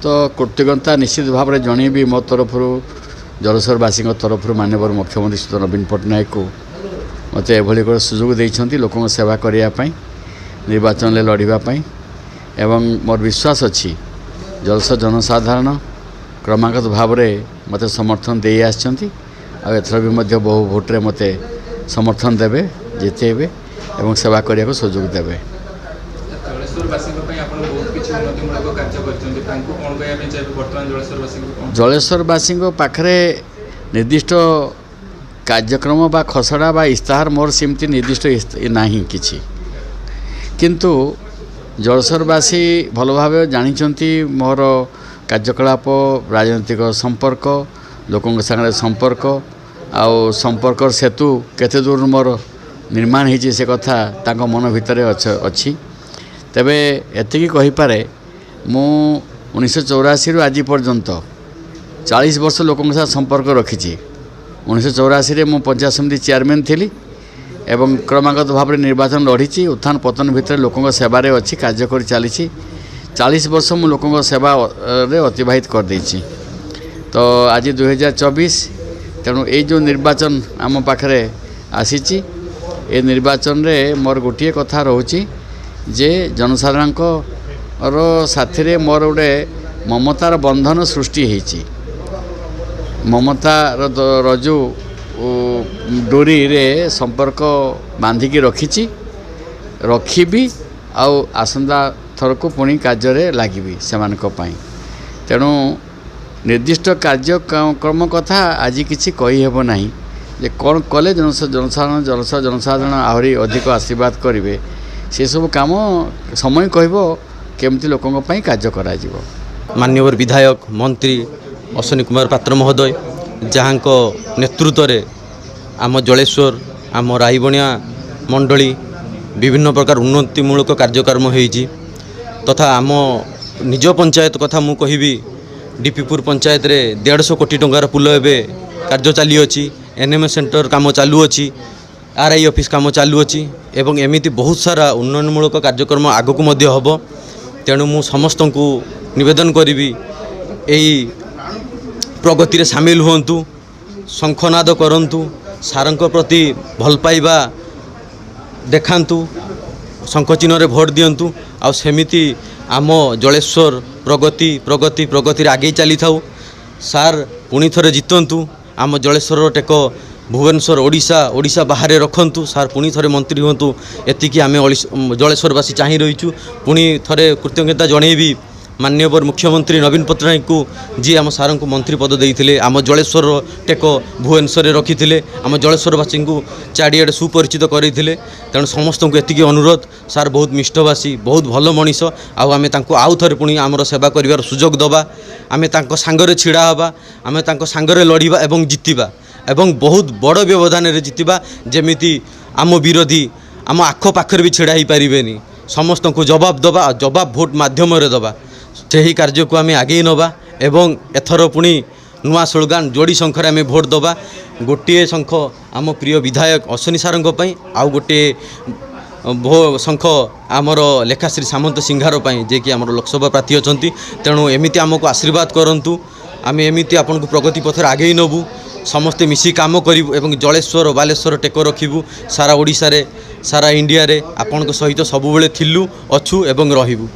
ତ କୃତଜ୍ଞତା ନିଶ୍ଚିତ ଭାବରେ ଜଣେଇବି ମୋ ତରଫରୁ, ଜଳେଶ୍ୱରବାସୀଙ୍କ ତରଫରୁ ମାନ୍ୟବର ମୁଖ୍ୟମନ୍ତ୍ରୀ ଶ୍ରୀ ନବୀନ ପଟ୍ଟନାୟକକୁ। ମୋତେ ଏଭଳି ଏକ ସୁଯୋଗ ଦେଇଛନ୍ତି ଲୋକଙ୍କ ସେବା କରିବା ପାଇଁ, ନିର୍ବାଚନରେ ଲଢ଼ିବା ପାଇଁ। ଏବଂ ମୋର ବିଶ୍ୱାସ ଅଛି, ଜଳେଶ୍ୱର ଜନସାଧାରଣ କ୍ରମାଗତ ଭାବରେ ମୋତେ ସମର୍ଥନ ଦେଇ ଆସିଛନ୍ତି ଆଉ ଏଥର ବି ମଧ୍ୟ ବହୁ ଭୋଟରେ ମୋତେ ସମର୍ଥନ ଦେବେ, ଜିତେଇବେ ଏବଂ ସେବା କରିବାକୁ ସୁଯୋଗ ଦେବେ। ଜଳେଶ୍ୱରବାସୀଙ୍କ ପାଇଁ ଆପଣ ବହୁତ କିଛି ଉନ୍ନତିମୂଳକ କାର୍ଯ୍ୟ କରିଛନ୍ତି, ତାଙ୍କୁ କ'ଣ କହିବା ପାଇଁ ଚାହିଁବେ ବର୍ତ୍ତମାନ ଜଳେଶ୍ୱରବାସୀଙ୍କୁ? କ'ଣ ଜଳେଶ୍ୱରବାସୀଙ୍କ ପାଖରେ ନିର୍ଦ୍ଦିଷ୍ଟ କାର୍ଯ୍ୟକ୍ରମ ବା ଖସଡ଼ା ବା ଇସ୍ତାହାର ମୋର ସେମିତି ନିର୍ଦ୍ଦିଷ୍ଟ ନାହିଁ କିଛି, କିନ୍ତୁ ଜଳେଶ୍ୱରବାସୀ ଭଲ ଭାବେ ଜାଣିଛନ୍ତି ମୋର କାର୍ଯ୍ୟକଳାପ, ରାଜନୈତିକ ସମ୍ପର୍କ, ଲୋକଙ୍କ ସାଙ୍ଗରେ ସମ୍ପର୍କ ଆଉ ସମ୍ପର୍କର ସେତୁ କେତେ ଦୂର ମୋର ନିର୍ମାଣ ହେଇଛି, ସେ କଥା ତାଙ୍କ ମନ ଭିତରେ ଅଛି। ତେବେ ଏତିକି କହିପାରେ, ମୁଁ 1984ରୁ ଆଜି ପର୍ଯ୍ୟନ୍ତ 40 ବର୍ଷ ଲୋକଙ୍କ ସହ ସମ୍ପର୍କ ରଖିଛି। 1984ରେ ମୁଁ ପଞ୍ଚାୟତ ସମିତି ଚେୟାରମ୍ୟାନ୍ ଥିଲି ଏବଂ କ୍ରମାଗତ ଭାବରେ ନିର୍ବାଚନ ଲଢ଼ିଛି। ଉତ୍ଥାନ ପତନ ଭିତରେ ଲୋକଙ୍କ ସେବାରେ ଅଛି, କାର୍ଯ୍ୟ କରି ଚାଲିଛି। 40 ବର୍ଷ ମୁଁ ଲୋକଙ୍କ ସେବାରେ ଅତିବାହିତ କରିଦେଇଛି। ତ ଆଜି 2024, ତେଣୁ ଏଇ ଯେଉଁ ନିର୍ବାଚନ ଆମ ପାଖରେ ଆସିଛି, ଏ ନିର୍ବାଚନରେ ମୋର ଗୋଟିଏ କଥା ରହୁଛି ଯେ ଜନସାଧାରଣଙ୍କର ସାଥିରେ ମୋର ଗୋଟେ ମମତାର ବନ୍ଧନ ସୃଷ୍ଟି ହେଇଛି। ମମତାର ରଜୁ ଡୋରିରେ ସମ୍ପର୍କ ବାନ୍ଧିକି ରଖିଛି, ରଖିବି ଆଉ ଆସନ୍ତା ଥରକୁ ପୁଣି କାର୍ଯ୍ୟରେ ଲାଗିବି ସେମାନଙ୍କ ପାଇଁ। ତେଣୁ ନିର୍ଦ୍ଦିଷ୍ଟ କାର୍ଯ୍ୟକ୍ରମ କଥା ଆଜି କିଛି କହିହେବ ନାହିଁ ଯେ କ'ଣ କଲେ ଜନସାଧାରଣ, ଜନସାଧାରଣ ଆହୁରି ଅଧିକ ଆଶୀର୍ବାଦ କରିବେ। ସେସବୁ କାମ ସମୟ କହିବ କେମିତି ଲୋକଙ୍କ ପାଇଁ କାର୍ଯ୍ୟ କରାଯିବ। ମାନ୍ୟବର ବିଧାୟକ ମନ୍ତ୍ରୀ ଅଶ୍ୱିନୀ କୁମାର ପାତ୍ର ମହୋଦୟ, ଯାହାଙ୍କ ନେତୃତ୍ୱରେ ଆମ ଜଳେଶ୍ୱର, ଆମ ରାଇବଣିଆ ମଣ୍ଡଳୀ ବିଭିନ୍ନ ପ୍ରକାର ଉନ୍ନତିମୂଳକ କାର୍ଯ୍ୟକ୍ରମ ହେଇଛି। ତଥା ଆମ ନିଜ ପଞ୍ଚାୟତ କଥା ମୁଁ କହିବି, ଡିପିପୁର ପଞ୍ଚାୟତରେ 150 କୋଟି ଟଙ୍କାର ପୁଲ ଏବେ କାର୍ଯ୍ୟ ଚାଲିଅଛି, ଏନ୍ ଏମ୍ ସେଣ୍ଟର କାମ ଚାଲୁଅଛି, ଆର୍ I office କାମ ଚାଲୁଅଛି ଏବଂ ଏମିତି ବହୁତ ସାରା ଉନ୍ନୟନମୂଳକ କାର୍ଯ୍ୟକ୍ରମ ଆଗକୁ ମଧ୍ୟ ହେବ। ତେଣୁ ମୁଁ ସମସ୍ତଙ୍କୁ ନିବେଦନ କରିବି, ଏଇ ପ୍ରଗତିରେ ସାମିଲ ହୁଅନ୍ତୁ, ଶଙ୍ଖନାଦ କରନ୍ତୁ, ସାରଙ୍କ ପ୍ରତି ଭଲ ପାଇବା ଦେଖାନ୍ତୁ, ଶଙ୍ଖ ଚିହ୍ନରେ ଭୋଟ ଦିଅନ୍ତୁ ଆଉ ସେମିତି ଆମ ଜଳେଶ୍ୱର ପ୍ରଗତି ପ୍ରଗତି ପ୍ରଗତିରେ ଆଗେଇ ଚାଲିଥାଉ। ସାର୍ ପୁଣି ଥରେ ଜିତନ୍ତୁ, ଆମ ଜଳେଶ୍ୱରର ଟେକ ଭୁବନେଶ୍ୱର, ଓଡ଼ିଶା, ଓଡ଼ିଶା ବାହାରେ ରଖନ୍ତୁ। ସାର୍ ପୁଣି ଥରେ ମନ୍ତ୍ରୀ ହୁଅନ୍ତୁ, ଏତିକି ଆମେ ଜଳେଶ୍ୱରବାସୀ ଚାହିଁ ରହିଛୁ। ପୁଣି ଥରେ କୃତଜ୍ଞତା ଜଣେଇବି ମାନ୍ୟବର ମୁଖ୍ୟମନ୍ତ୍ରୀ ନବୀନ ପଟ୍ଟନାୟକଙ୍କୁ, ଯିଏ ଆମ ସାରଙ୍କୁ ମନ୍ତ୍ରୀ ପଦ ଦେଇଥିଲେ, ଆମ ଜଳେଶ୍ୱରର ଟେକ ଭୁବନେଶ୍ୱରରେ ରଖିଥିଲେ, ଆମ ଜଳେଶ୍ୱରବାସୀଙ୍କୁ ଚାରିଆଡ଼େ ସୁପରିଚିତ କରାଇଥିଲେ। ତେଣୁ ସମସ୍ତଙ୍କୁ ଏତିକି ଅନୁରୋଧ, ସାର୍ ବହୁତ ମିଷ୍ଟଭାଷୀ, ବହୁତ ଭଲ ମଣିଷ, ଆଉ ଆମେ ତାଙ୍କୁ ଆଉ ଥରେ ପୁଣି ଆମର ସେବା କରିବାର ସୁଯୋଗ ଦେବା। ଆମେ ତାଙ୍କ ସାଙ୍ଗରେ ଛିଡ଼ା ହେବା, ଆମେ ତାଙ୍କ ସାଙ୍ଗରେ ଲଢ଼ିବା ଏବଂ ଜିତିବା ଏବଂ ବହୁତ ବଡ଼ ବ୍ୟବଧାନରେ ଜିତିବା, ଯେମିତି ଆମ ବିରୋଧୀ ଆମ ଆଖପାଖରେ ବି ଛିଡ଼ା ହେଇପାରିବେନି। ସମସ୍ତଙ୍କୁ ଜବାବ ଦେବା, ଜବାବ ଭୋଟ ମାଧ୍ୟମରେ ଦେବା। ସେହି କାର୍ଯ୍ୟକୁ ଆମେ ଆଗେଇ ନେବା ଏବଂ ଏଥର ପୁଣି ନୂଆ ସ୍ଲୋଗାନ ଯୋଡ଼ି ଶଙ୍ଖରେ ଆମେ ଭୋଟ ଦେବା। ଗୋଟିଏ ଶଙ୍ଖ ଆମ ପ୍ରିୟ ବିଧାୟକ ଅଶ୍ୱିନୀ ସାରଙ୍କ ପାଇଁ, ଆଉ ଗୋଟିଏ ଶଙ୍ଖ ଆମର ଲେଖାଶ୍ରୀ ସାମନ୍ତ ସିଂହାର ପାଇଁ, ଯିଏକି ଆମର ଲୋକସଭା ପ୍ରାର୍ଥୀ ଅଛନ୍ତି। ତେଣୁ ଏମିତି ଆମକୁ ଆଶୀର୍ବାଦ କରନ୍ତୁ, ଆମେ ଏମିତି ଆପଣଙ୍କୁ ପ୍ରଗତି ପଥରେ ଆଗେଇ ନେବୁ, ସମସ୍ତେ ମିଶି କାମ କରିବୁ ଏବଂ ଜଳେଶ୍ୱର ବାଲେଶ୍ୱର ଟେକ ରଖିବୁ। ସାରା ଓଡ଼ିଶାରେ, ସାରା ଇଣ୍ଡିଆରେ ଆପଣଙ୍କ ସହିତ ସବୁବେଳେ ଥିଲୁ, ଅଛୁ ଏବଂ ରହିବୁ।